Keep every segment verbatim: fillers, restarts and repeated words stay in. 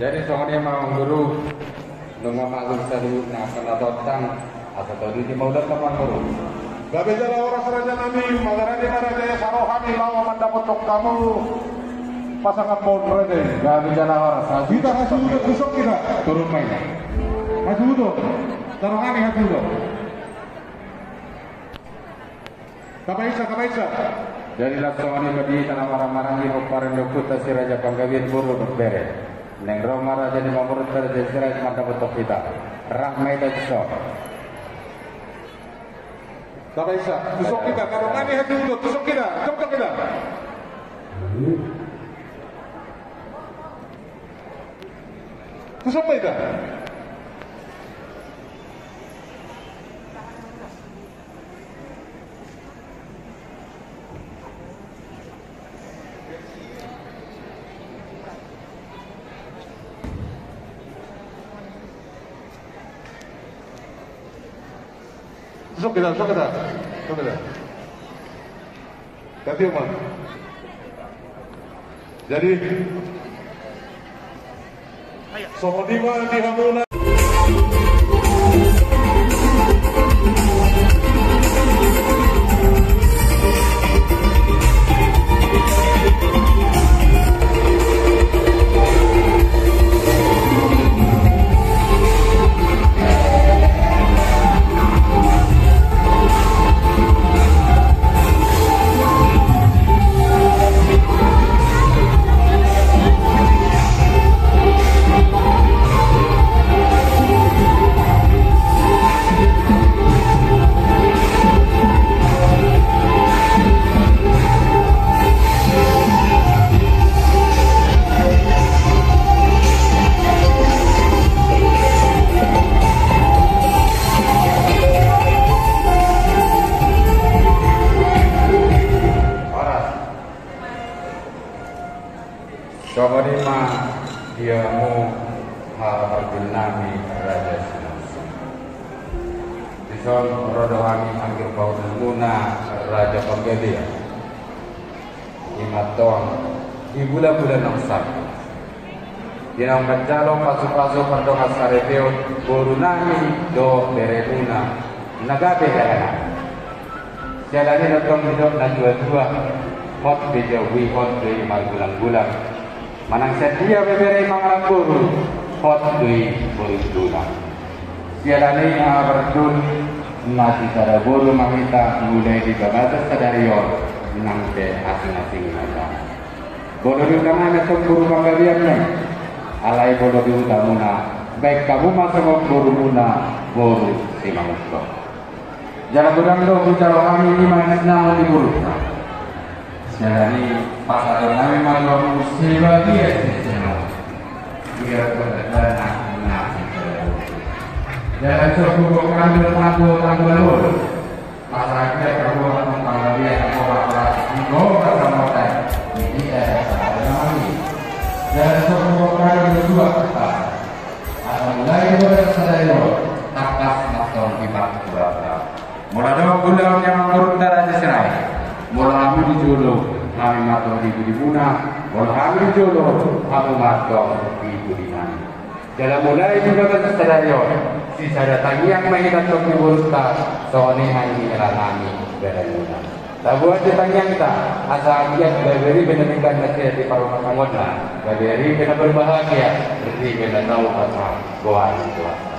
Jadi songon i ma amang guru, nunga maklum saluhutna, angka na tongtong, asa tolu di maudan ma amang guru. Gabe jala horas raja nami, mangarade ma raja i, asa ro hami laho mandapothon hamu pasangan raja i. Gabe jala horas. Hita hasuhuton, husok hita. Turun ma i. Hasuhuton. Taruhani hasuhuton. Tapaisa, tapaisa. Jadi laos songon i ma di hita na marhahamaranggi, pomparan ni ompunta si Raja Panggabean, boru dohot bere. Naeng ro ma raja ni mamuruk, raja Sirait, mandapothon hita. Rap ma hita dison. Tapaisa, husok hita, taruhani hasuhuton, husok hita, jongjong hita. Husok ma hita. Husok hita, husok hita. Husok hita. Ganti ma. Jadi songon i ma di hamuna. Songon i ma di hamu haha parjolo nami Raja Sinambi. Dison ro do hami anggur paulmuna Raja Panggabean. Ima tong di bulan-bulan naung salpu. Di naung manjalo pasu-pasu pardongan saripeon boru nami dohot beremuna na gabe dalanami. Siala ni i tong didok na tua-tua, hot do i jabu i, hot do i margulang-gulang. Manang sian dia pe bere i mangalap boru, hot do i boru tulang. Siala ni i haha parjolo, na sisada boru ma hita mulai di bagasan sadari on nang pe asing-asing ma hita. Molo di huta nami tong boru Panggabean ma i, alai molo di hutamuna, baen hamu ma songon borumuna boru Simanjuntak. Jala godang do hujalo hami i ma na di borunta. Siala ni i pasahaton nami ma tu hamu sebagian sisenaon. Ia perdana na sisada boru. Jala so huboan hami do tanggo-tanggo na bolon. Pasahat ia hamu tong Panggabean, hamu pasahat di hamu pasamotan. Di dia sahabat nami. Jala so huboan hami do dua kata. Asa mulai di bagasan sadari on, tangkas ma tong di partuatua. Molo adong ulaon ni amangborunta Raja Sirait, molo hami di jolo, hami ma tong di pudimuna. Molo hami di jolo, hamu ma tong di pudinami. Jala mulai di bagasan sadari on, sisada tangiang ma hita tong di borunta, songon i nang di helanami beremuna. Taboan do tangiangta, asa anggiat gabe ripe na denggan nasida di parrumatanggaonna, gabe ripe na berbahagia, ripe na tau margoar di tuanta.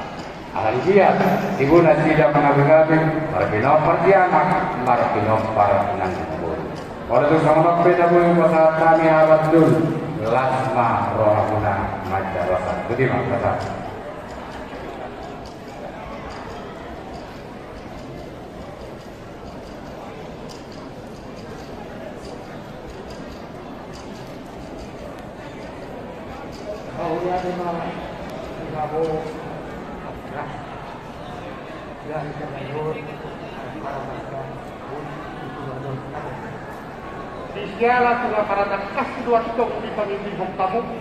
Alai anggiat tibu nasida mangabei-ngabei, marpinompar di anak, marpinompar nang di boru. Olo, tung songon on pe na boi hupasahat hami haha parjolo, las ma rohamuna manjalo. Boti ma, pasahat. Di siala tung paratangkas do antong dipangindihon hamu.